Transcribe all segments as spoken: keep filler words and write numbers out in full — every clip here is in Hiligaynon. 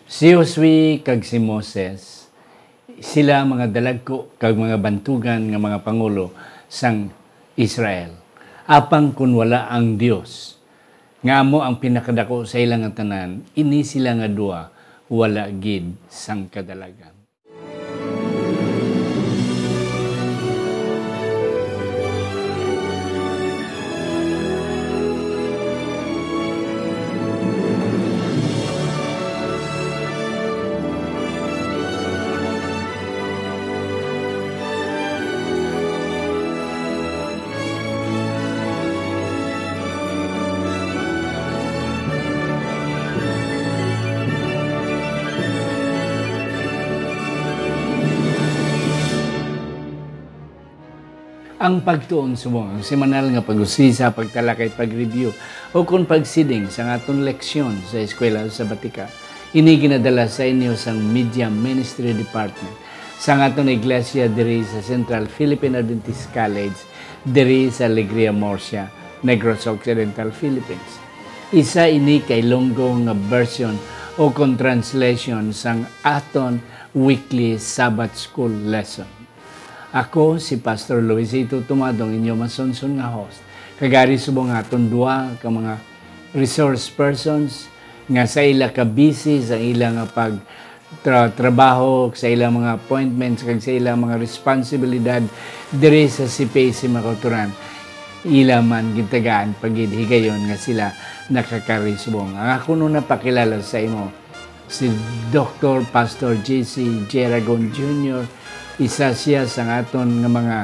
Si Josue kag si Moses, sila mga dalagku kag mga bantugan nga mga pangulo sang Israel. Apang kon wala ang Dios, nga amo ang pinakadako sa ila nga tanan, ini sila nga duha wala gid sang kadalagan. Ang pagtuon subong ang semanal nga pag-usisa, pagtalakay, pag-review, o kon pagsiding sang aton leksyon sa Eskwela Sabatika. Ini ginadala sa inyo sang Media Ministry Department sang aton iglesia diri sa Central Philippine Adventist College, diri sa Alegria, Murcia, Negros Occidental, Philippines. Isa ini ka Ilonggo nga version o kon translation sang aton weekly Sabbath School lesson. Ako si Pastor Luisito Tumadong, inyo masunson nga host. Kag ari subong nga aton duha ka mga resource persons nga sa ila ka busy sa ila nga pag tra-, trabaho, sa ila mga appointments, kag sa ila mga responsibilidad diri sa C P A C Makauturan, ila man gintagaan pa gid higayon nga sila nakakari subong. Ang akon una pakilala sa imo, si Doktor Pastor J C Jeragon Junior, isa siya sang aton nga mga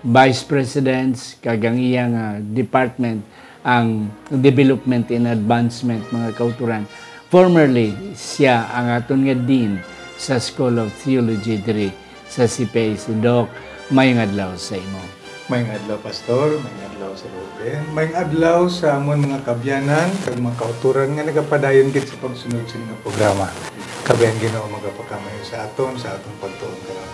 vice presidents, kag ang iya nga department ang Development and Advancement, mga kauturan. Formerly, siya ang aton nga dean sa School of Theology diri sa C P A C. Doc, mayong adlaw sa imo. Mayong adlaw, Pastor. Mayong adlaw, Sir Ruben. Mayong adlaw sa amon mga kabyanan kag mga kauturan nga nagapadayon gid sa pagsunod sa inyong programa. Kabayan Ginoo magapakamayo sa aton, sa aton pagtuon karon.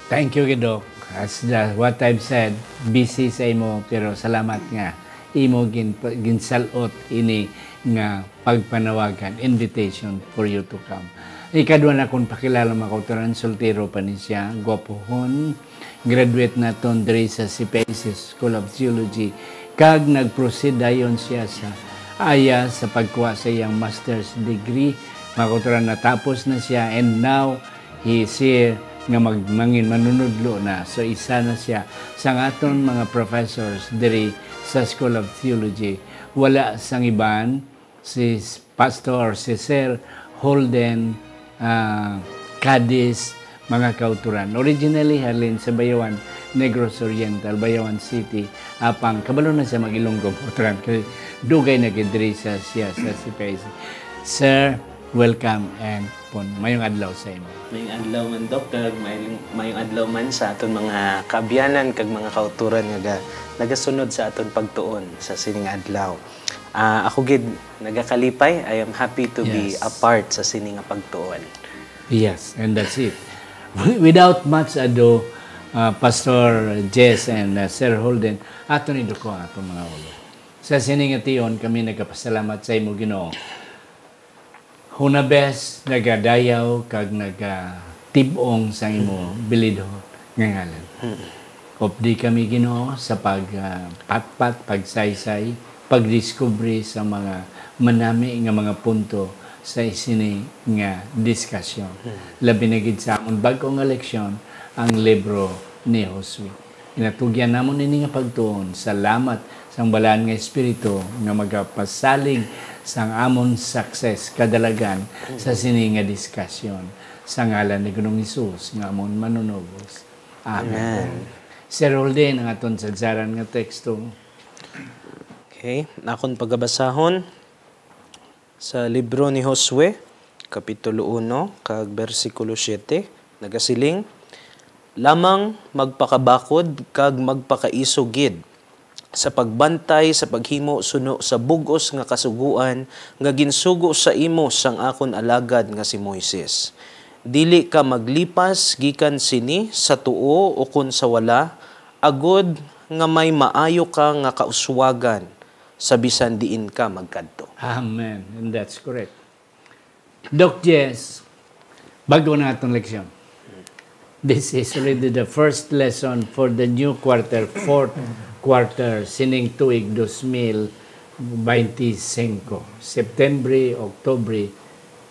Thank you, Doc. As the, what I've said, busy sa imo, pero salamat nga imo gin-, ginsal-ot ini nga pagpanawagan, invitation for you to come. Ikadua na kong pakilala, mga kauturan, soltero pa ni siya, gwapohon, graduate naton diri sa C P A C School of Theology, kag nag-proceed dayon siya sa aya sa pagkuha sa iyang master's degree. Mga kauturan, natapos na siya, and now he is here nga mag-, mangin manunudlo na. So, isa na siya sang aton mga professors diri sa School of Theology. Wala sang iban, si s-, Pastor, si Sir Holden, ah, Cadiz, mga kauturan. Originally, halin sa Bayawan, Negros Oriental, Bayawan City. Apang, kabalo na siya mag-Ilonggo, kauturan. Kay dugay na gid diri sa, siya sa C P I C. Sir, welcome and pon. Mayong adlaw sa imo. Mayong adlaw man, Doc, kag mayong, mayong adlaw man sa aton mga kaabyanan kag mga kauturan nga ga-, nagasunod sa aton pagtuon sa sining adlaw. Ah, ako gid nagakalipay. I am happy to be Yes. a part sa sini nga pagtuon. Yes, and that's it. Without much ado, uh, Pastor Jess and, uh, Sir Holden, aton iduko ang aton mga ulo. Sa sini nga tion, kami nagapasalamat sa imo, Ginoo. Hunabes, nagadayaw kag nagatib-ong sa imo bilidhon nga ngalan. Mm. Updi kami, Ginoo, sa pag, ah, patpat, pagsaysay, pagdiskubre sa mga manami nga mga punto sa sini nga diskasyon. Mm. Labi na gid sa amon bag-o nga leksyon, ang libro ni Josue. Ginatugyan namon ini nga pagtuon. Salamat sang Balaan nga Espiritu nga magapasalig sang amon success, kadalagan sa sini nga diskasyon. Sa ngalan ni Ginoong Hesus nga amon Manunubos. Amen. Amen. Sir Rolden, ang aton sadsaran nga teksto. Okay, akon pagabasahon. Sa libro ni Josue, Kapitulo uno, kag bersikulo siete, nagasiling, "Lamang magpakabakod kag magpakaiso gid sa pagbantay sa paghimo suno sa bug-os nga kasugoan nga ginsugo sa imo sang akon alagad nga si Moises. Dili ka maglipas gikan sini sa tuo ukon sa wala, agod nga may maayo ka nga kauswagan sa bisan diin ka magkadto." Amen. And that's correct. Doc Jess, bago na atong leksyon. This is already the first lesson for the new quarter, fourth quarter, sining tuig dos mil veinticinco. September, October,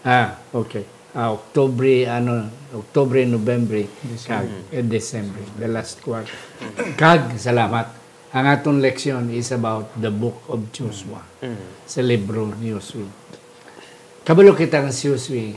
ah, okay. Ah, October, ano, October, November, December. Kag, eh, December, the last quarter. Kag, salamat. Ang aton leksyon is about the book of Joshua. Mm. Sa libro ni Joshua. Kabalo kita nga si Joshua,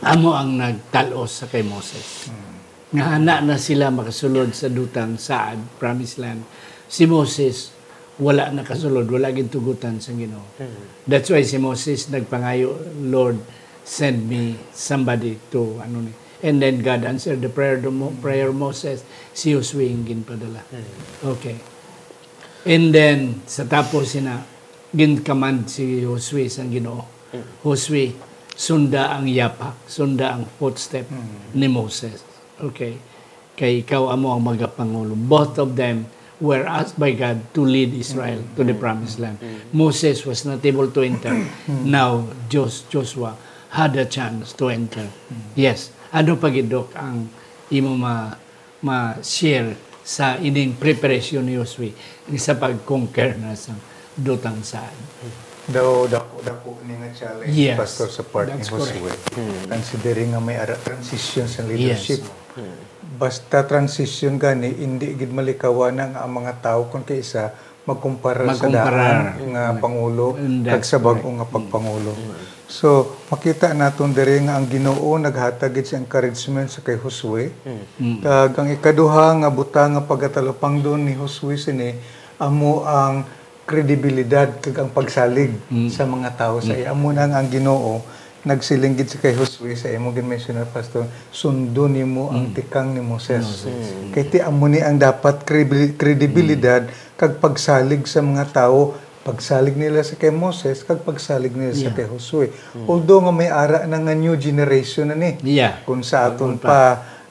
amo ang nagtalos sa kay Moses. Mm. Nga ana na sila makasulod sa dutang saad, promised land. Si Moses, wala nakasulod, wala gintugutan sa Ginoo. Mm. That's why si Moses nagpangayo, "Lord, send me somebody to," ano ni. And then God answered the prayer, the mo-, prayer of Moses, si Joshua ang ginpadala. Mm. Okay. And then, sa tapos sina, gin-command si Joshua sang Ginoo. Mm. "Joshua, sunda ang yapak, sunda ang footstep Mm. ni Moses." Okay. Kay ikaw amo ang magapangulo. Both of them were asked by God to lead Israel Mm. to the Mm. promised land. Mm. Moses was not able to enter. Mm. Now, Jos-, Joshua had a chance to enter. Mm. Yes. Ano pa gid, Doc, ang imo ma-, ma-share sa ining preparation ni Joshua sa pag-conquer na sa dutang saad? Daw dako-dako ni nga challenge, Yes. Pastor, sa part ni That's correct. Joshua. Hmm. Considering nga may ara transition sa Yes. leadership. Hmm. Basta transition gani, hindi gid malikawan nga ang mga tawo kung kaisa magkumparar sa Magkumparar. daan nga Mm. pangulo And kag that's sa bag-o correct. nga pagpangulo. Mm. So, makita naton diri nga ang Ginoo naghatag gid sa encouragement sa kay Joshua. Mm. Mm. Kag ang ikaduha nga butang nga pagatalupangdon ni Joshua sini amo ang kredibilidad kag ang pagsalig Mm. sa mga tawo sa Mm. iya. Amo na nga ang Ginoo nagsiling gid sa kay Joshua sa imo ginmensyonar, Pastor, "Sundon nimo ang Mm. tikang ni Moses." Moses. Mm. Kay ti amo ni ang dapat kredibil-, kredibilidad Mm. kag pagsalig sa mga tawo, pagsalig nila sa kay Moses, kag pagsalig nila sa Yeah. kay Joshua. Mm. Although nga may ara na nga new generation na ni. Yeah. Kung sa aton Wala pa. pa,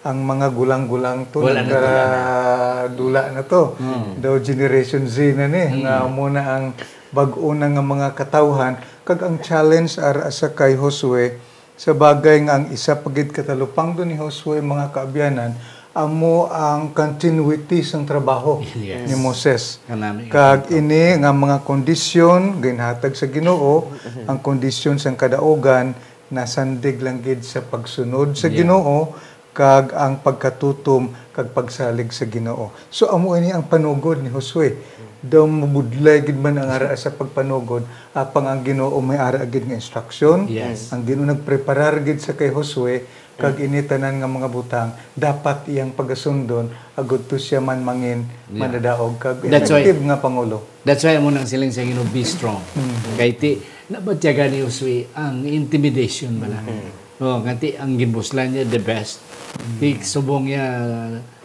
ang mga gulang-gulang to, Wala na to. nagkadula na to. Mm. Daw Generation Z na ni, Mm. nga amo na ang bag-o na nga mga katawhan. Kag ang challenge ara sa kay Joshua, sa bagay nga ang isa pa gid katalupangdon ni Joshua, mga kaabyanan, amo ang continuity sang trabaho Yes. ni Moses. Kanami nga Kag punto. ini nga mga kondisyon ginhatag sa Ginoo, ang kondisyon sang kadaugan nasandig lang gid sa pagsunod sa Yeah. Ginoo kag ang pagkatutom kag pagsalig sa Ginoo. So, amo ini ang panugod ni Joshua. Daw mabudlay gid man ang ara sa pagpanugod, apang ang Ginoo may ara gid nga instruction. Yes. Ang Ginoo nagpreparar gid sa kay Joshua, kag Mm. ini tanan nga mga butang dapat iyang pagasundon agud to siya man mangin Yeah. manadaog kag That's why effective nga pangulo. That's why amo nang siling sa Ginoo, "Be strong." Mm. Kay ti, nabatyagan ni Joshua ang intimidation bala. Mm. Oh, nga ti ang ginbuslan niya the best. Mm. Ti subong niya,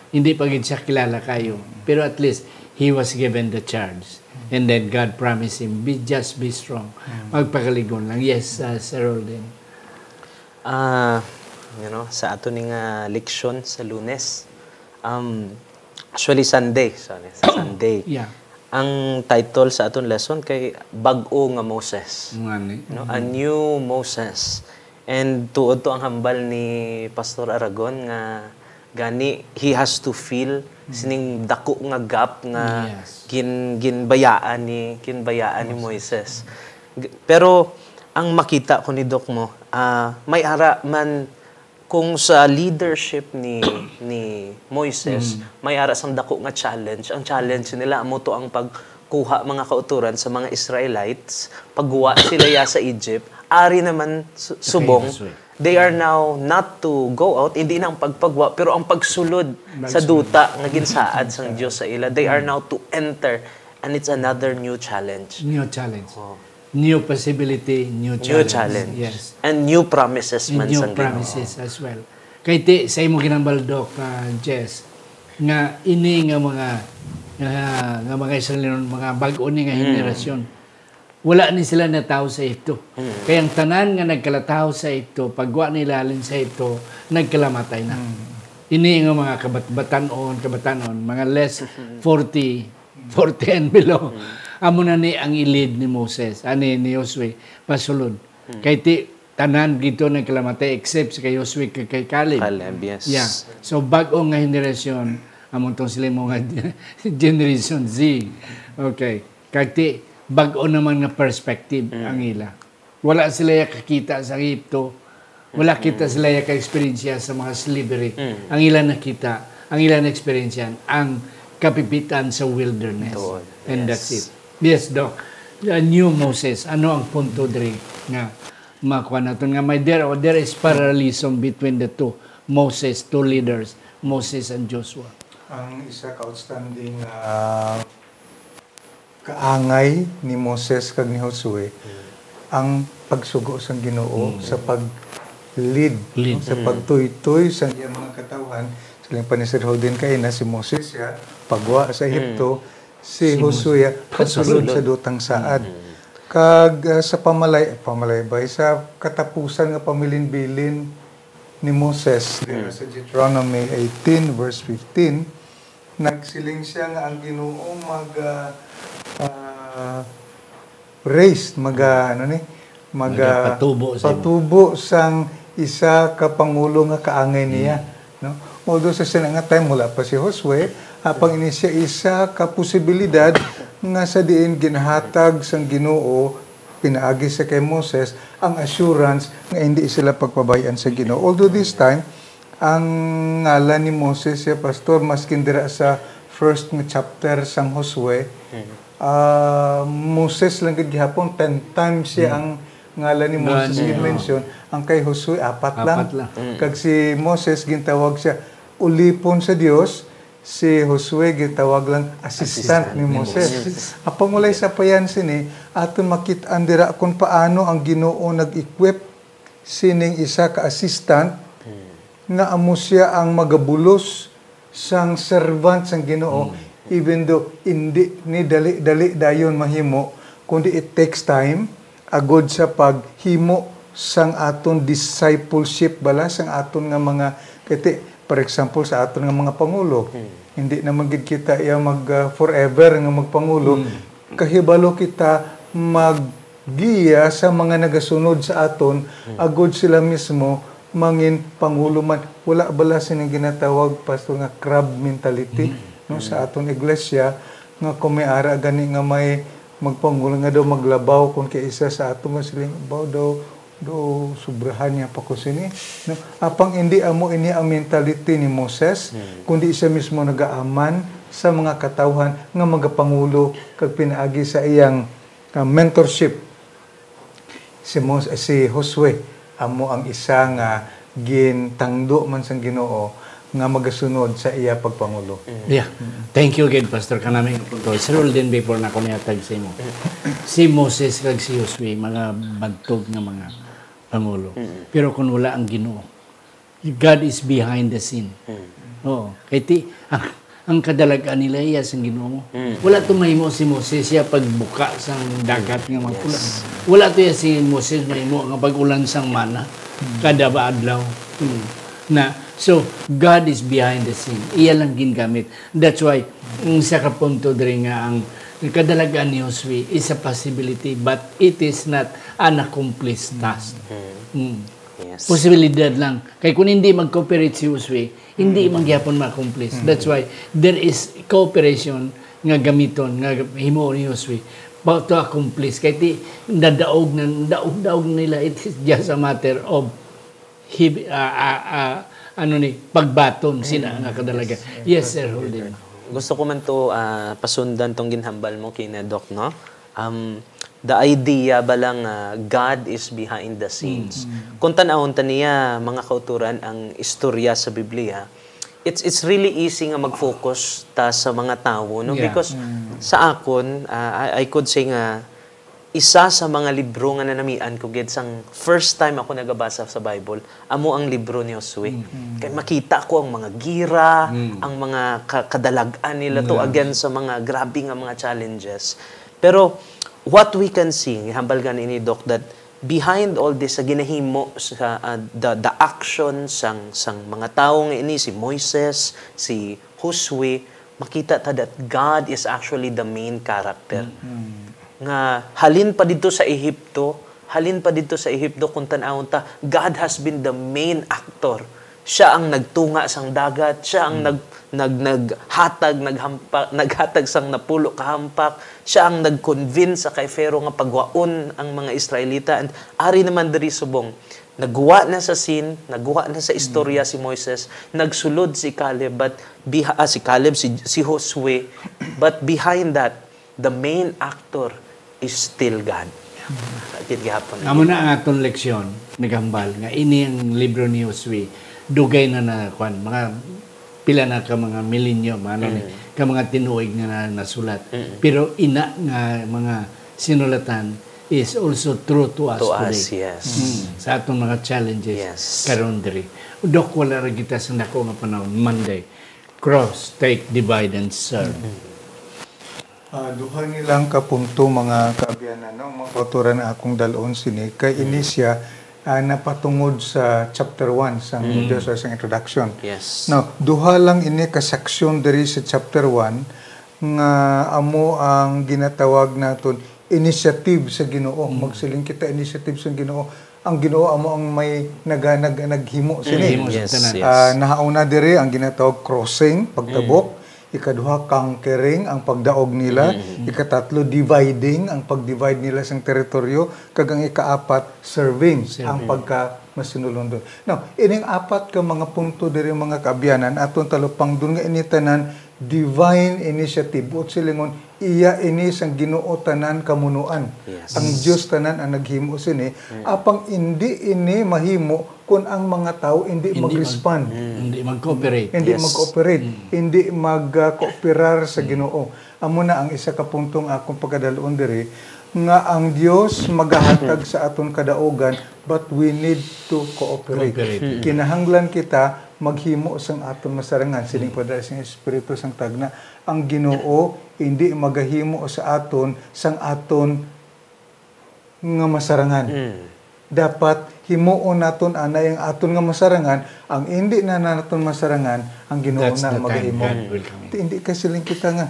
hindi pa gid siya kilala kayo. Mm. Pero at least, he was given the charge. Mm. And then God promised him, "Be, just be strong." Mm. Magpakalig-on lang. Yes, uh, Sir Rolden. Ah, you know, sa ato ni nga leksyon sa Lunes, um, actually Sunday, sorry, sa Sunday. Yeah. Ang title sa aton lesson kay Bag-o nga Moses. Nga ni. No, a Mm. new Moses. And tuod to ang hambal ni Pastor Aragon nga gani he has to fill Mm. sining dako nga gap nga Yes. gin-, ginbayaan ni, ginbayaan ni Moses. Moses. G-, pero ang makita ko ni Doc mo, ah, may ara man kung sa leadership ni, ni Moises, Mm. may ara sang dako nga challenge. Ang challenge nila amo to ang pagkuha mga kauturan sa mga Israelites, pagwa sila ya sa Egypt, ari naman su-, Sa subong, Kainaswe. they are now not to go out, hindi na ang pagpagwa, pero ang pagsulod sa Pagsulod. duta nga ginsaad sang Diyos sa ila. They are Mm. now to enter, and it's another new challenge. New challenge. Oh. New possibility, new New challenge. challenge. Yes. And new promises And man new sang Ginoo. promises as well. Kay ti, sa imo ginambal, Doc, ah, Jess, nga ini nga mga, nga, nga mga Israelinon, mga bag-o ni nga Mm. henerasyon, wala ni sila natawo sa Egipto. Mm. Kay ang tanan nga nagkalatawo sa Egipto, pagwa nila halin sa Egipto, nagkalamatay na. Mm. Ini nga mga kabat-, batan-on, kabatan-on, mga less Mm-hmm. forty, forty and below. Mm. Amo na ni ang ilid ni Moses, ani ni Josue, pasulod. Mm. Kay ti, Tanan dito nagkalamatay except si kay Josué kag kay Caleb. Caleb, yes. Yeah. So, bag-o nga henerasyon, among tong sila mo nga Generation Z. Okay. Kag ti, bag-o naman nga perspective ang ila. Wala sila ya kakita sa Egipto. Wala kita sila ya ka-eksperyensya sa mga slavery. Ang ila nakita, ang ila na-eksperyensyan, ang kapipitan sa wilderness. Doon. And that's it. Yes, Doc. A new Moses. Ano ang punto diri nga makuha naton nga may there, there is parallelism between the two Moses, two leaders, Moses and Joshua? Ang isa ka outstanding, ah, kaangay ni Moses kag ni Josue ang pagsugo sang Ginoo sa pag-lead, Lead. no, sa pagtuytoy sa iyang mga katawhan. Siling pa ni Sir Holden kaina, si Moses siya pagwa sa Ehipto, si Si Josue Moses. Pasulod Pasulod. sa dutang saad. Kag, ah, sa pamalay, pamalay ba, sa katapusan nga pamilinbilin ni Moses, there sa Deuteronomy eighteen, verse fifteen, nagsiling siya nga ang Ginoo mag, ah, ah, raise, mag, ah, ano ni, mag, ah, Magapatubo sa imo. patubo sang isa ka pangulo nga kaangay niya, no? Although sa sina nga time wala pa si Josue, apang ini siya isa ka posibilidad nga sa diin ginahatag sang Ginoo pinaagi sa kay Moses ang assurance nga hindi sila pagpabay-an sa Ginoo. Although this time, ang ngalan ni Moses, ya, Pastor, maskin dira sa first nga chapter sang Josue, ah, Moses lang gid gihapon, ten times siya ang ngalan ni Moses Ngalan niya. gin-mention. Ang kay Josue, apat lang. Apat lang. Kag si Moses, gintawag siya ulipon sa Dios, si Josue gitawag lang assistant Assistant ni ni Moses. Moses. Apang walay sapayan sini, aton makit-an dira kung paano ang Ginoo nag-equip sining isa ka assistant nga amo siya ang magabulos sang servant sang Ginoo, even though indi ni dali-dali dayon mahimo, kundi it takes time, agod sa paghimo sang aton discipleship bala, sang aton nga mga, kati, for example, sa aton nga mga pangulo. Hindi naman gid kita iya mag, ah, forever nga magpangulo. Kahibalo kita maggiya sa mga nagasunod sa aton, agod sila mismo mangin pangulo man. Wala bala sining ginatawag, Pastor, nga crab mentality, no, sa aton iglesia, nga kung may ara gani nga may magpangulo nga daw maglabaw kung kay isa sa ato nga siling, "Baw daw, do sobrahan niya pa ko sini." No? Apang hindi amo ini ang mentality ni Moses, kundi siya mismo nagaaman sa mga katawhan nga magapangulo kag pinaagi sa iyang, ah, mentorship. Si Mos-, si Josue amo ang isa nga gintangdo man sang Ginoo nga magasunod sa iya pagpangulo. Yeah. Thank you gid, Pastor, kanami nga punto. Sir Rolden, before na ko nihatag sa imo. Si Moses kag si Josue, mga bantog nga mga pangulo. Pero kung wala ang Ginoo, God is behind the scene. Oo. Kay ti, ang, ang kadalag-an nila iya sang Ginoo. Wala to mahimo si Moses iya pagbuka sang dagat nga magpula. Wala to iya si Moses mahimo nga pag-ulan sang mana kada ba adlaw. Na, so, God is behind the scene. Iya lang gingamit. That's why, ang isa ka punto diri nga ang kadalagan ni Josue is a possibility, but it is not an accomplished task. Mm. Yes. Posibilidad lang. Kay kung hindi mag-cooperate si Josue, hindi man gyapon ma-accomplish. That's why there is cooperation nga gamiton, nga himuon ni Josue pa to accomplish. Kay ti, nadaog na, daog-daog nila, it is just a matter of hib-, ah, ah, ah, ano ni, pagbaton sila nga kadalagan. Yes, Sir Holden. Gusto ko man to, ah, pasundan tong ginhambal mo kina Doc, no? Um, the idea ba lang nga God is behind the scenes? Kung tan-awon ta niya, mga kauturan, ang istorya sa Biblia, it's, it's really easy nga mag-focus ta sa mga tawo, no? Yeah. Because sa akon, ah, I, I could say nga isa sa mga libro nga nanamian ko gid sang first time ako nagabasa sa Bible, amo ang libro ni Josue. Kay makita ko ang mga gira, ang mga ka-, kadalag-an nila to against sa mga grabe nga mga challenges. Pero what we can see, hambal gani ni Doc, that behind all this, sa ginahimo sa, ah, the, the action sang, sang mga tawo nga ini, si Moises, si Josue, makita ta that God is actually the main character. Nga halin pa didto sa Ehipto, Halin pa didto sa Ehipto, kung tan-awon ta, God has been the main actor. Siya ang nagtunga sang dagat, siya ang nag-, nag-, naghatag, naghampa-, naghatag sang napulo ka hampak, siya ang nag-convince sa kay Pharaoh nga pagwaon ang mga Israelita. And ari naman diri subong, nagwa na sa scene, nagwa na sa istorya si Moises, nagsulod si Caleb, but beha-, ah, si Caleb, si, si Josue, but behind that, the main actor is still God. Sakit gihapon. Amo na ang aton leksyon, naghambal nga ini ang libro ni Josue, dugay na na, kwan, mga pila na ka mga milenyo, ano ni, Mm. ka mga tinuig nga na, nasulat. Mm. Pero ina nga mga sinulatan is also true to us To today. us, yes. Mm, sa aton mga challenges Yes. karon diri. Dok, wala ra kita sa nako nga panahon, Monday. Cross, take, divide, and serve. Mm. Ah, duha ni lang ka punto, mga kaabyanan, no? Mga kautoran, akong dalon sini. Kay Mm. ini siya, ah, napatungod sa chapter one sang Mm. Joshua, sang introduction. Yes. Now, duha lang ini ka section diri sa chapter one nga amo ang ginatawag naton initiative sa Ginoo. Mm. Magsiling kita, initiative sa Ginoo. Ang Ginoo amo ang may naga-, nag-, naghimo sini. Naghimo sa Yes, tanan. yes. Ah, nahauna diri ang ginatawag crossing, pagtabok. Mm. Ikaduha, conquering, ang pagdaog nila. Mm. Ikatatlo, dividing, ang pag-divide nila sang teritoryo. Kag ang ikaapat, serving, Serving. ang pagka masinulundon. Now, ining apat ka mga punto diri, mga kaabyanan, aton talupangdon nga ini tanan divine initiative. Buot silingon, iya ini sang Ginoo tanan kamunuan. Yes. Ang Diyos tanan ang naghimo sini. Mm. Apang indi ini mahimo kung ang mga tawo indi Hindi mag-, mag-respond. Mm. hindi mag-cooperate. Hindi Yes. mag-cooperate, Mm. hindi mag, ah, kooperar sa Mm. Ginoo. Amo na ang isa ka punto nga akong pagkadalon diri, nga ang Dios magahatag sa aton kadaugan, but we need to cooperate. Cooperate. Mm. Kinahanglan kita maghimo sang aton masarangan. Sining Mm. padala sang Espiritu sang tagna, ang Ginoo hindi magahimo sa aton sang aton nga masarangan. Mm. Dapat himuon naton anay ang aton nga masarangan, ang indi na naton masarangan, ang Ginoo That's na the time magahimo. God will come in. Ti-, hindi ka siling kita nga,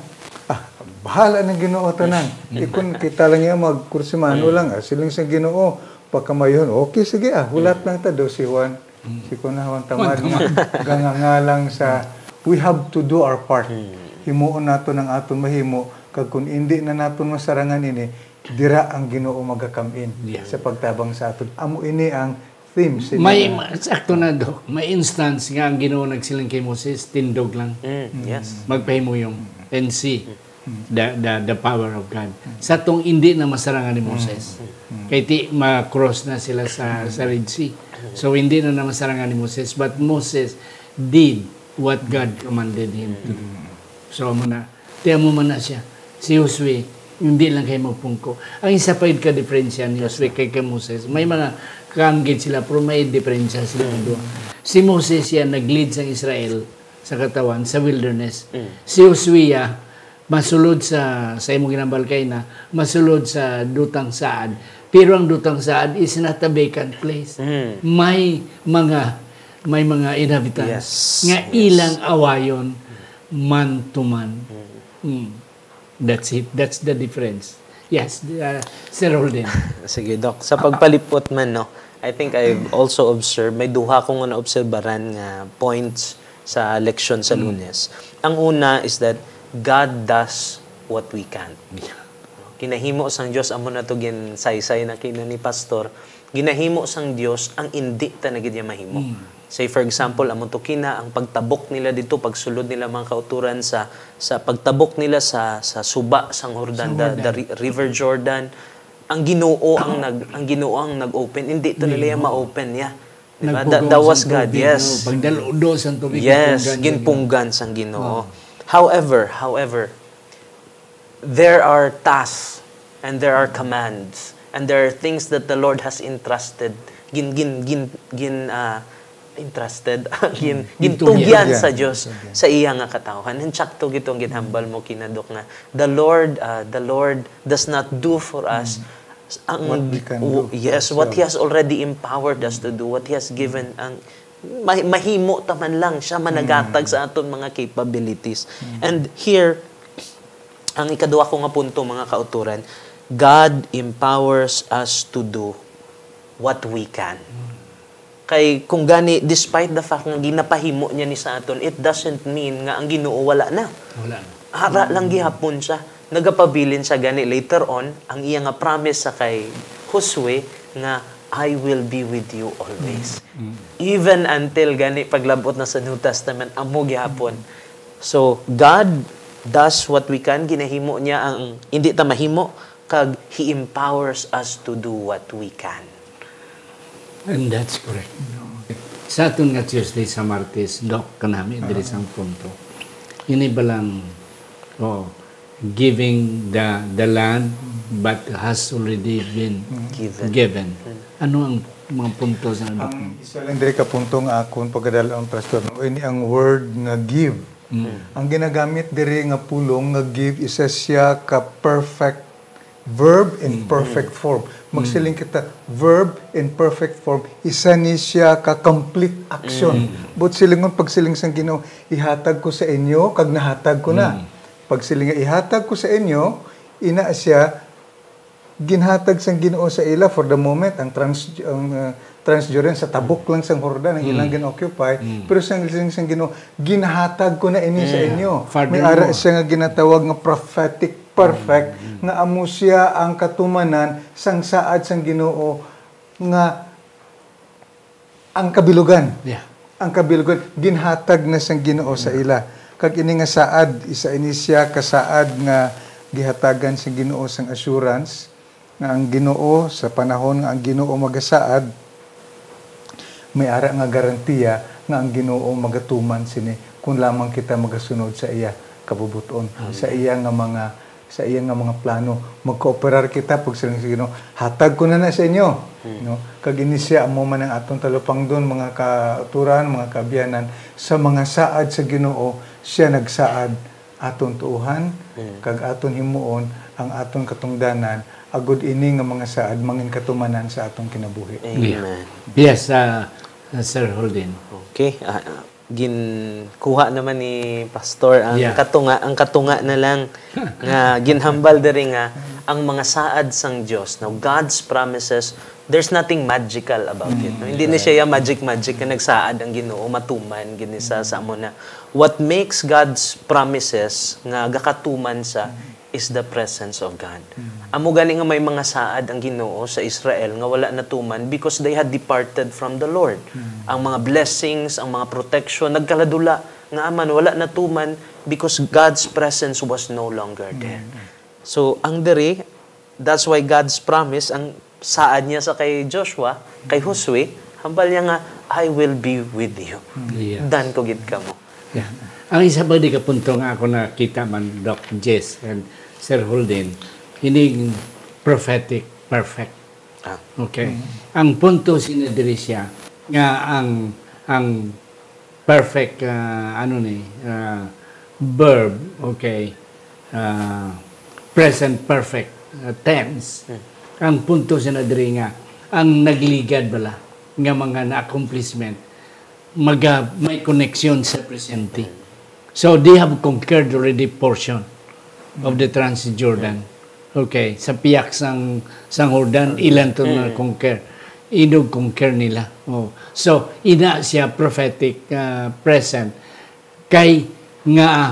"Ah, bahala ng Ginoo tanan." Mm. Ikon kita lang yan, magkursimano Mm. lang, ah, siling sa Ginoo, pagkamayon, okay, sige, ah, hulat Mm. lang ta, do si Juan. Mm. Si Kunahawan Tamad Tamad. nga, ganganga lang sa, we have to do our part. Mm. Himuon naton ang aton mahimo, kag kung indi na naton masarangan ini, dira ang Ginoo magakamin Yes. sa pagtabang sa aton. Amo ini ang theme sa May, ilang ma-, sakto na, Doc. May instance nga ang Ginoo nagsiling kay Moses, "Tindog lang. Mm, yes. Magpahimuyong and see the, the, the power of God." Sa tong indi na masarangan ni Moses. Mm. Kay ti, ma-cross na sila sa, sa Red Sea. So, hindi na na masarangan ni Moses. But Moses did what God commanded him to do. So, amo na. Tiyan mo man na siya. Si Josue, hindi lang kay magpungko. Ang isa pa yun ka-diferensya ni Josue kay, kay Moses. May mga kaanggid sila, pero may diferensya sila Mm. duha. Si Moses yan, nag-lead sang Israel sa katawan, sa wilderness. Mm. Si Josue, ah, masulod sa, sa imong ginambal kay na, masulod sa dutang saad. Pero ang dutang saad is not a vacant place. Mm. May mga, may mga inhabitants Yes, nga yes. ilang awayon man to man. Mm. Mm. That's it. That's the difference. Yes, uh, Sir Holden. Sige, Doc. Sa pagpalipot man, no, I think I've also observed, may duha ko nga naobserbaran nga points sa leksyon sa Mm. Lunes. Ang una is that God does what we can't. Yeah. Kinahimo sang Dios, amo na to ginsaysay na kina ni Pastor, ginahimo sang Dios ang indi ta na gid niya mahimo. Mm. Say, for example, amo to kina, ang pagtabok nila dito, pagsulod nila, mga kauturan, sa, sa pagtabok nila sa, sa suba sang Jordan, Sa the, the Jordan. ri-, River Jordan, ang Ginoo ang nag-, ang Ginoo ang nag-open, hindi to nila Ginoo. ma-open niya. Di ba? Nagpugong That, that was sang God, tubig, yes. no? Pagdalo-, do sang tubig, Yes, ginpunggan sang Ginoo. ginpunggan sang Ginoo. Oh. However, however, there are tasks and there are commands and there are things that the Lord has entrusted, gin, gin, gin, gin, ah, entrusted, gin, Mm. gintugyan Gintugyan. sa Dios Gintugyan. sa iya nga katawhan. And sakto gid ang ginhambal mo, Kinadok, nga the Lord, ah, the Lord does not do for us Mm. ang What we can w-, do for yes, what He ourselves. has already empowered us to do, what He has given, ang ma-, mahimo ta man lang siya managatag Mm. sa aton mga capabilities. Mm. And here, ang ikaduha ko nga punto, mga kauturan, God empowers us to do what we can. Kay kung gani, despite the fact nga ginapahimo niya ni sa aton, it doesn't mean nga ang Ginoo wala na. Wala na. Ara lang gihapon siya. Nagapabilin sa gani later on, ang iya nga promise sa kay Josue nga, "I will be with you always." Mm. Even until gani paglabot na sa New Testament, amo gihapon. So, God does what we can, ginahimo niya ang hindi ta mahimo, kag He empowers us to do what we can. And that's correct. Sa aton nga Tuesday sa Martes, Doc, kanami diri sang punto. Ini ba lang, oh, giving the, the land, but has already been Given. given. Mm. Ano ang mga punto sa Doc? Ang isa lang diri ka punto nga akon pagadal-on, Pastor, no? Ini ang word nga give. Mm. Ang ginagamit diri nga pulong nga give, isa siya ka perfect verb in Mm. perfect form. Magsiling kita, verb in perfect form, isa ni siya ka complete action. Mm. But silingon, pagsiling sang Ginoo, "Ihatag ko sa inyo, kag nahatag ko na." Mm. Pagsiling nga, "Ihatag ko sa inyo," ina siya, ginhatag sang Ginoo sa ila for the moment, ang trans-, ang, uh, Transjordan, sa tabok lang sang Jordan ang ilang Mm. gin-occupy, Mm. pero sang, sang, sang Ginoo, "Ginhatag ko na ini sa Mm. inyo." May Furthermore. ara siya nga ginatawag nga prophetic perfect, Mm. nga amo siya ang katumanan sang saad sang Ginoo nga ang kabilugan. Yeah. Ang kabilugan, ginhatag na sang Ginoo sa Yeah. ila. Kag ini nga saad, isa ini siya ka saad nga gihatagan sang Ginoo sang assurance, nga ang Ginoo, sa panahon nga ang Ginoo magasaad, may ara nga garantiya nga ang Ginoo magatuman sini, kung lamang kita magasunod sa iya kabubot-on, Amen. sa iya nga mga, sa iya nga mga plano. Magkooperar kita, pagsiling sa Ginoo, "Hatag ko na na sa inyo." Hmm. No? Kag ini siya amo man ang aton talupangdon, mga kauturan, mga kaabyanan, sa mga saad sa Ginoo, siya nagsaad, aton tuohan, Mm. kag aton himuon ang aton katungdanan, agud ini nga mga saad mangin katumanan sa aton kinabuhi. Amen. Yeah. Yes, uh, uh, Sir Holden. Okay. Ah, ah, ginkuha naman ni Pastor ang Yeah. katunga, ang katunga na lang nga ginhambal diri nga ang mga saad sang Dios. Now, God's promises, there's nothing magical about it, no? Mm. Hindi na siya magic-magic nga nagsaad ang Ginoo, matuman gid ni sa, sa amo na. What makes God's promises nga gakatuman sa is the presence of God. Mm. Amo gani nga may mga saad ang Ginoo sa Israel nga wala natuman because they had departed from the Lord. Mm. Ang mga blessings, ang mga protection, nagkaladula nga aman wala natuman because God's presence was no longer there. Mm. So, ang diri, that's why God's promise, ang saad niya sa kay Joshua, kay Josue, hambal niya nga, "I will be with you." Yes. Dan ko gid kamo. Yeah. Ang isa pa di ka punto nga ako nakita man, Doc Jess and Sir Holden, ining prophetic perfect. Ah. Okay. Mm. Ang punto sina diri siya nga ang, ang perfect, ah, ano ni, ah, verb, okay, ah, present perfect, ah, tense. Hmm. Ang punto sina diri nga ang nagligad bala nga mga na-accomplishment maga-, may connection sa presente. Hmm. So they have conquered already portion of the Transjordan. Hmm. Okay, sa piyak sang, sang Jordan, ilan to na Mm. conquer. Inog conquer nila. Oh. So, ina siya prophetic, ah, present. Kay nga, ah,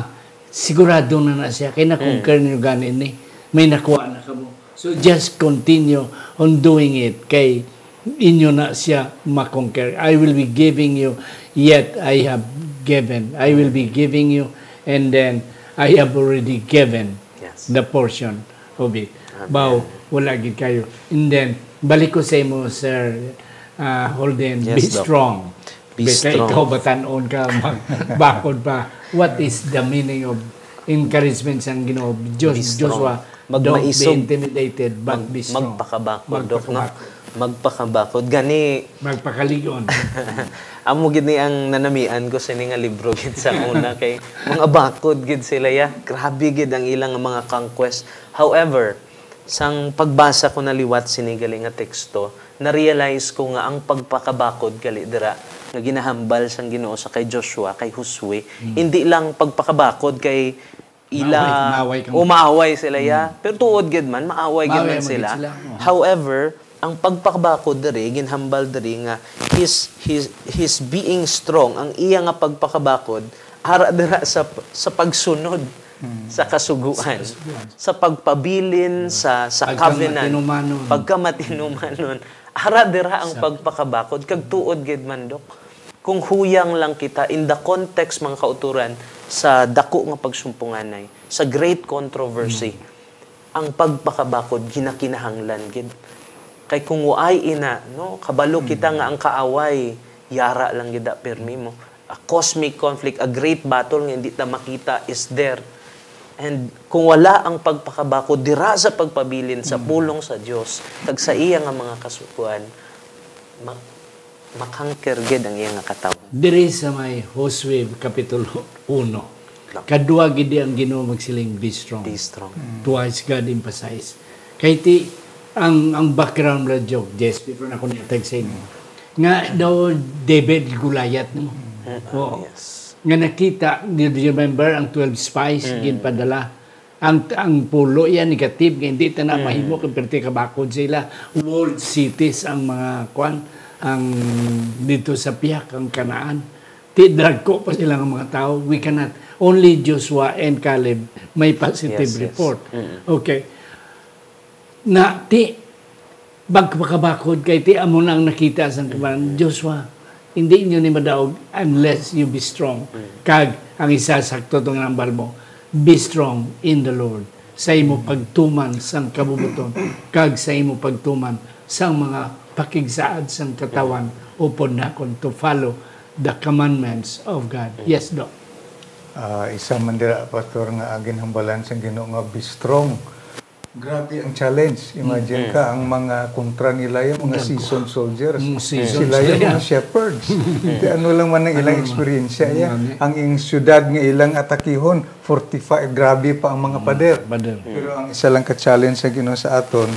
sigurado na na siya. Kay na-conquer Mm. niyo gani ni. May nakuha na kamo. So, just continue on doing it. Kay inyo na siya ma-conquer. "I will be giving you, yet I have given. I will be giving you, and then I have already given Yes. the portion of it." Amen. Baw, wala gid kayo. And then, balik ko sa imo, Sir, ah, Holden, Yes, be Doc. strong. Be Basta strong. ikaw, batan-on ka, magbakod pa. What is the meaning of encouragement sang Ginoo? Jos-, Be strong. Joshua, "Don't be Magmaisog. intimidated, but Mag-, be strong." magpakabakod, Doc, no? Magpakabakod. Magpakabakod. Gani, Magpakalig-on. Amo gid ni ang nanamian ko sini nga libro gid sa una, kay mga bakod gid sila, ya. Grabe gid ang ilang mga conquest. However, sang pagbasa ko na liwat sini gali nga teksto, na-realize ko nga ang pagpakabakod gali dira nga ginahambal sang Ginoo sa kay Joshua, kay Josue, Mm. hindi lang pagpakabakod kay ila Maaway, maaway kamo. o maaway sila, ya. Mm. Pero tuod gid man, maaway gid Maaway man man gid sila. sila. Oo. However, Ang pagpakabakod diri, ginhambal diri nga his, his, his being strong, ang iya nga pagpakabakod, ara dira sa, sa pagsunod sa kasugoan, sa pagpabilin sa, sa covenant, pagkamatinumanon. Ara dira ang pagpakabakod, kag tuod gid man, Dok. Kung huyang lang kita in the context, mga kauturan, sa dako nga pagsumpunganay, sa great controversy, ang pagpakabakod ginakinahanglan gid. Kay kung waay ina, no, kabalo kita nga ang kaaway, yara lang gid, ah, pirmi mo. A cosmic conflict, a great battle nga hindi ta makita is there. And kung wala ang pagpakabakod dira sa pagpabilin sa pulong sa Dios kag sa iya nga mga kasugoan, ma-, makangker gid ang iya nga katawan. Diri sa may Josue Kapitulo uno, kadua gid di ang Ginoo magsiling, "Be strong." Be strong. Twice God emphasize. Kay ti, ang, ang background, Brad Jog, Jess, before na ako niyatag sa inyo, nga daw David Goliath, no? Mm. Oo. Yes. Nga nakita, do you remember ang twelve spies, ginpadala? Ang, ang pulo yan, negative, nga hindi ta na mahimo, kay perti kabakod sila. Walled cities ang mga, kwan, ang dito sa pihak, ang Canaan. Ti, dragko pa sila nga mga tao. We cannot, only Joshua and Caleb may positive report. Yes, yes. Mm. Okay. Na, ti, magpakabakod kay ti amo na ang nakita sang kabaran, "Joshua, hindi inyo ni madaog unless you be strong." Mm. Kag ang isa, sakto tong number mo, "Be strong in the Lord." Sa imo pagtuman sang kabubuton, kag sa imo pagtuman sang mga pakigsaad sang katawan, upod nakon to follow the commandments of God. Yes, Doc. Ah, isa man dira, Pastor, nga ginhambalan sang Ginoo nga, "Be strong." Grabe ang challenge. Imagine Mm. ka, ang mga kontra nila, yung mga Dagko. seasoned soldiers. Mm, seasoned Sila yung sila. mga shepherds. Di ano lang man ang ilang Ano, eksperyensya, ano ya. lang, eh. Ang ing syudad nga ilang atakihon, forty-five, grabe pa ang mga Mm, pader. pader. Pero ang isa lang ka challenge sa Ginoo sa aton,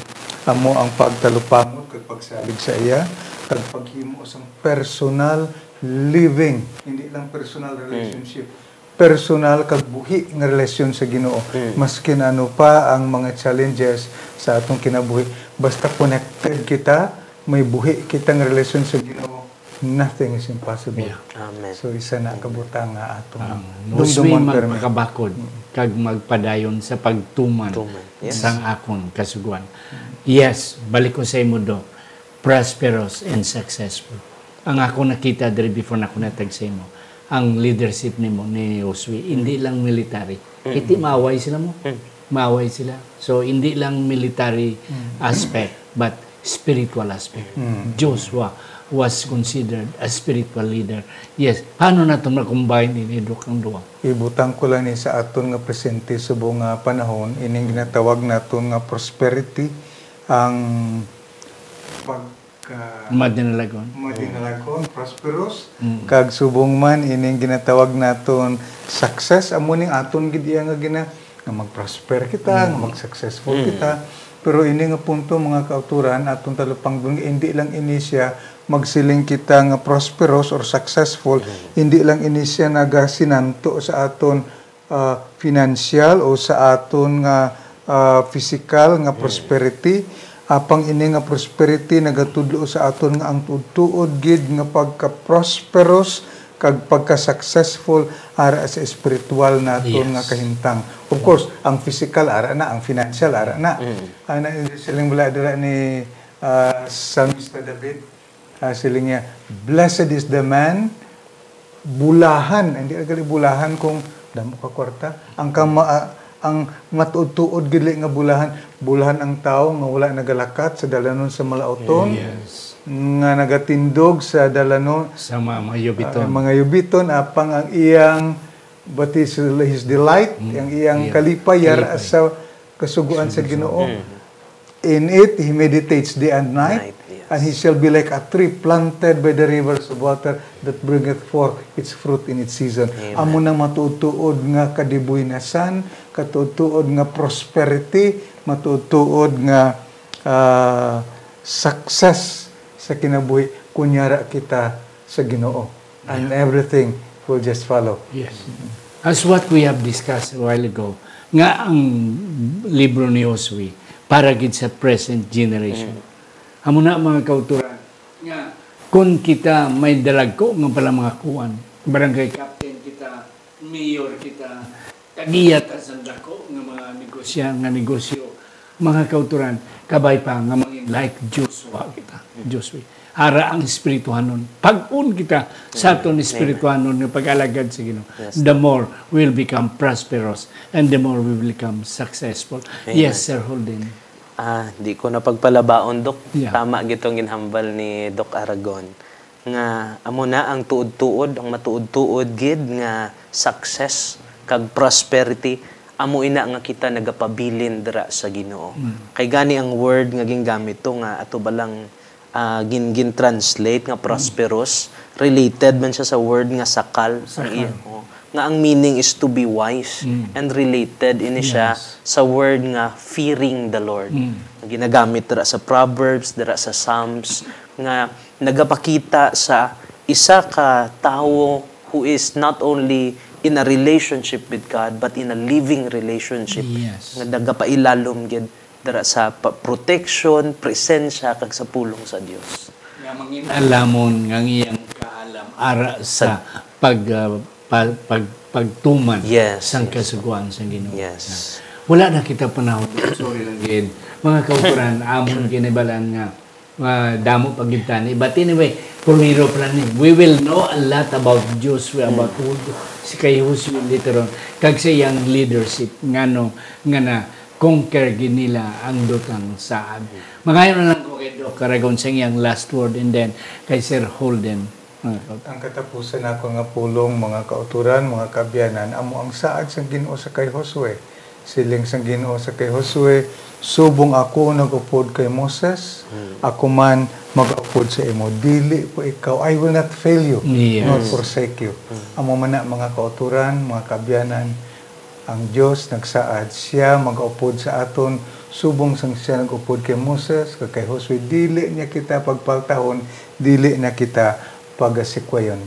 amo ang pagtalupangot kag pagsalig sa iya, kag paghimo sang personal living, hindi lang personal Mm. relationship, personal kag buhi nga relasyon sa Ginoo. Mm. Maskin ano pa ang mga challenges sa atong kinabuhi, basta connected kita, may buhi kita nga relasyon sa Ginoo, nothing is impossible. Yeah. Amen. So, isa na ka butang nga atong Ang dumdumon, Muslim permi. magpakabakod Mm. kag magpadayon sa pagtuman Tuman. Yes. sang akon kasugoan. Yes, balik ko sa imo, Doc. Prosperous and successful. Ang ako nakita diri before na ako natag sa imo, ang leadership nimo ni Josue, hindi lang military. Mm. Iti maaway sila mo. Mm. Maaway sila. So, hindi lang military Mm. aspect, but spiritual aspect. Mm. Joshua was considered a spiritual leader. Yes. Paano nato ma-combine ini, Doc, ang duha? Ibutang ko lang ni sa aton nga presente subong nga panahon, ining ginatawag naton nga prosperity, ang pagka Madinalagon. madinalagon, prosperous, Mm. kag subong man ining ginatawag naton success, amo ning aton gid iya nga gina-, nga mag-prosper kita, nga Mm. mag-successful Mm. kita. Pero ini nga punto, mga kauturan, atong talupangdon, nga hindi lang ini siya magsiling kita nga prosperous or successful, Mm. hindi lang ini siya nagasinanto sa aton, ah, financial o sa aton nga, ah, physical nga Mm. prosperity. Apang ini nga prosperity nagatudlo sa aton nga ang tuod-tuod gid nga pagka-prosperous kag pagka-successful ara sa espiritual naton Yes. nga kahimtang. Of course, ang physical ara na, ang financial ara na. Mm. Ana, siling bala dira ni, ah, Salmista David, ah, siling niya, "Blessed is the man," bulahan, hindi na gali bulahan kung damo ka kwarta. Ang kama-, ah, ang matuod-tuod gid nga bulahan, bulahan ang tawo nga wala nagalakat sa dalanon sa malauton, Yes. nga nagatindog sa dalanon, Sa mga, mga yubiton. ah, mga yubiton, apang ang iyang, but his, his delight, Mm. ang iyang Yeah. kalipay, yara Kalipay. sa kasuguan sa Kasuguan. Ginoo. Mm. In it, he meditates day and night, Night, yes. and he shall be like a tree planted by the rivers of water that bringeth forth its fruit in its season. Amen. Amo nang matuod-tuod nga kadibuynasan, katuod-tuod nga prosperity, matuod-tuod nga, ah, success sa kinabuhi, kunyara kita sa Ginoo. And Yeah. everything will just follow. Yes. As what we have discussed a while ago, nga ang libro ni Josue para gid sa present generation. Mm. Amo na, mga kauturan, nga kung kita may dalagko nga pala mga kuan, barangay captain kita, mayor kita, tagiya ta sa dako nga mga negosya, nga negosyo, mga kauturan, kabay pa nga mangin like Joshua kita, Joshua. Ara ang espirituhanon. Pag-un kita sa aton espirituhanon nga pag-alagad sa Ginoo, the more we'll become prosperous and the more we will become successful. Yes, Sir Holden. Ah, di ko na pagpalabaon, Doc. Yeah. Tama gyud tong ginhambal ni Doc Aragon, nga amo na ang tuod-tuod, ang matuod-tuod gid nga success kag prosperity, amo ina nga kita nagapabilin dira sa Ginoo. Mm. Kay gani ang word nga gingamit to nga ato ba lang, ah, gin-, gin-translate nga prosperous, related man siya sa word nga sakal. Ang Sakal. iya-, oh, nga ang meaning is to be wise, Mm. and related ini siya Yes. sa word nga fearing the Lord. Mm. Nga ginagamit dira sa Proverbs, dira sa Psalms, nga nagapakita sa isa ka tawo who is not only in a relationship with God, but in a living relationship Yes. nga nagapailalom gid dira sa pa-, protection, presensya, kag sa pulong sa Dios. Nga mangin-alamon nga ang iyang kaalam ara sa pag, ah, pa-, pag-, pagtuman Yes, sang yes. kasugoan sang Ginoo. Yes. Wala na kita panahon. Sorry lang gid. Mga kauturan, amon ginibalaan nga, ah, damo pa gid tani. But anyway, primero pa lang ni. We will know a lot about Joshua, Mm. about who si kay Joshua later on. Kag sa iyang leadership, ngano nga na conquer gid nila ang dutang saad. Mangayo na lang ko kay Doc Aragon sa iyang last word, and then kay Sir Holden. Mga kauturan. Ang katapusan nako nga pulong, mga kauturan, mga kaabyanan, amo ang saad sang Ginoo sa kay Josue. Siling sang Ginoo sa kay Josue, "Subong ako nag-upod kay Moses, Hmm. ako man mag-upod sa imo. Dili po ikaw, I will not fail you, Yes. nor forsake you." Hmm. Amo man na, mga kauturan, mga kaabyanan, ang Dios nagsaad, siya mag-upod sa aton, subong sang siya nag-upod kay Moses, kag kay Josue. Dili niya kita pagpaltahon, dili niya kita pagasikwayon.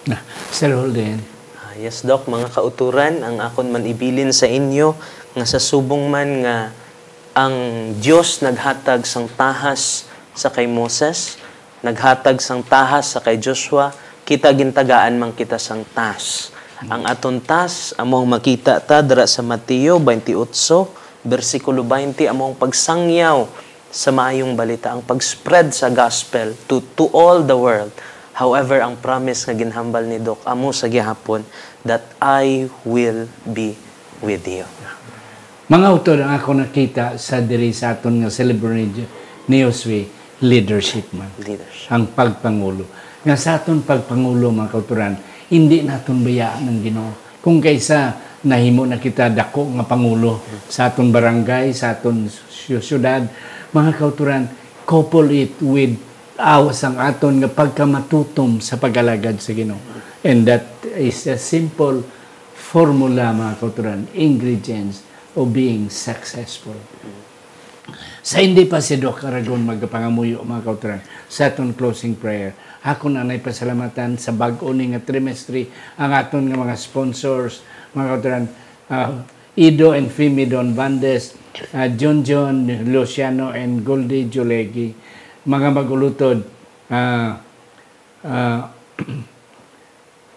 Na, Sir Holden. Ah, yes, Doc, mga kauturan, ang akon man ibilin sa inyo, nga sa subong man nga ang Dios naghatag sang tahas sa kay Moses, naghatag sang tahas sa kay Joshua, kita gintagaan man kita sang taas. Ang aton taas amo ang makita ta dira sa Mateo twenty-eight, bersikulo twenty, amo ang pagsangyaw sa maayong balita, ang pag-spread sa gospel to, to all the world. However, ang promise nga ginhambal ni Doc amo sa gihapon, that I will be with you. Mga utod, ang ako nakita sa diri sa aton nga celebrity ni Josue, leadership man. Leadership. Ang pagpangulo. Nga sa aton pagpangulo, mga kauturan, hindi naton bayaan ang Ginoo. Kung kaysa nahimo na kita dako nga pangulo sa aton barangay, sa aton sy-, syudad, mga kauturan, couple it with awas ang aton nga pagkamatutom sa pag-alagad sa Ginoo. And that is a simple formula, mga kauturan, ingredients of being successful. Sa hindi pa si Doc Aragon magapangamuyo, mga kauturan, sa aton closing prayer, ako na nay pasalamatan sa bag-o ni nga trimestre ang aton nga mga sponsors, mga kauturan, ah, Ido and Fimi Don Bandes, ah, Junjun Luciano and Goldie Julegi, mga mag-ulutod, ah, ah,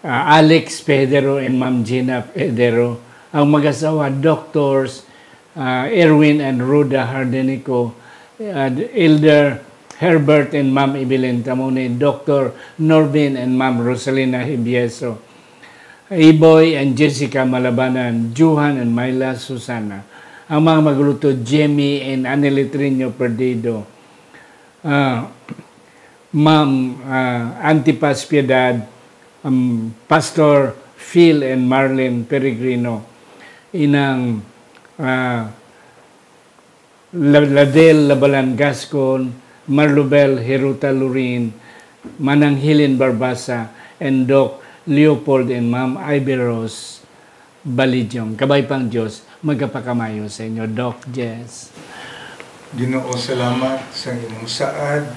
ah, Alex Pedro and Ma'am Gina Pedro, ang mag-asawa, Doctors, ah, Erwin and Rhoda Hardenico, ah, Elder Herbert and Ma'am Evelyn Tamone, Doctor Norvin and Ma'am Rosalina Hibieso, Iboy and Jessica Malabanan, Johan and Myla Susana, ang mga mag-ulutod, Jemmy and Annie Letrino Perdido, ah, Ma'am, ah, Antipas Piedad, um, Pastor Phil and Marlene Peregrino, Inang, ah, La-, Ladel Labalan Gascon, Marlubel Hiruta Lurin, Manang Helen Barbasa, and Doc Leopold and Ma'am Ivy Rose Balidyong. Kabay pang Dios magapakamayo sa inyo, Doc Jess. Ginoo, salamat sa imong saad.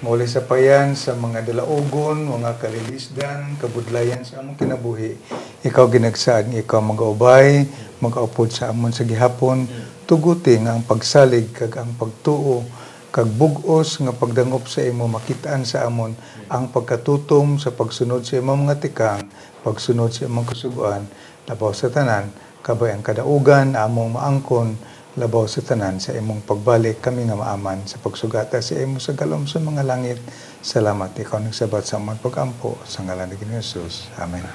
Muli sa payan sa mga dalaugon, mga kalilisdan, kabudlayan sa among kinabuhi. Ikaw ginagsaad nga ikaw mag-aubay, mag-aupod sa amon sa gihapon. Tuguti nga ang pagsalig kag ang pagtuo kag bug-os nga pagdangop sa imo, makit-an sa amon ang pagkatutom sa pagsunod sa imong mga tikang, pagsunod sa imong kasugoan, labaw sa tanan, kabay ang kadaugan among maangkon, labaw sa tanan sa imong pagbalik, kami nga maaman sa pagsugata sa imo sa galom sa mga langit. Salamat, ikaw nagsabat sa amon pag-ampo, sa ngalan ni Ginoong Jesus. Amen.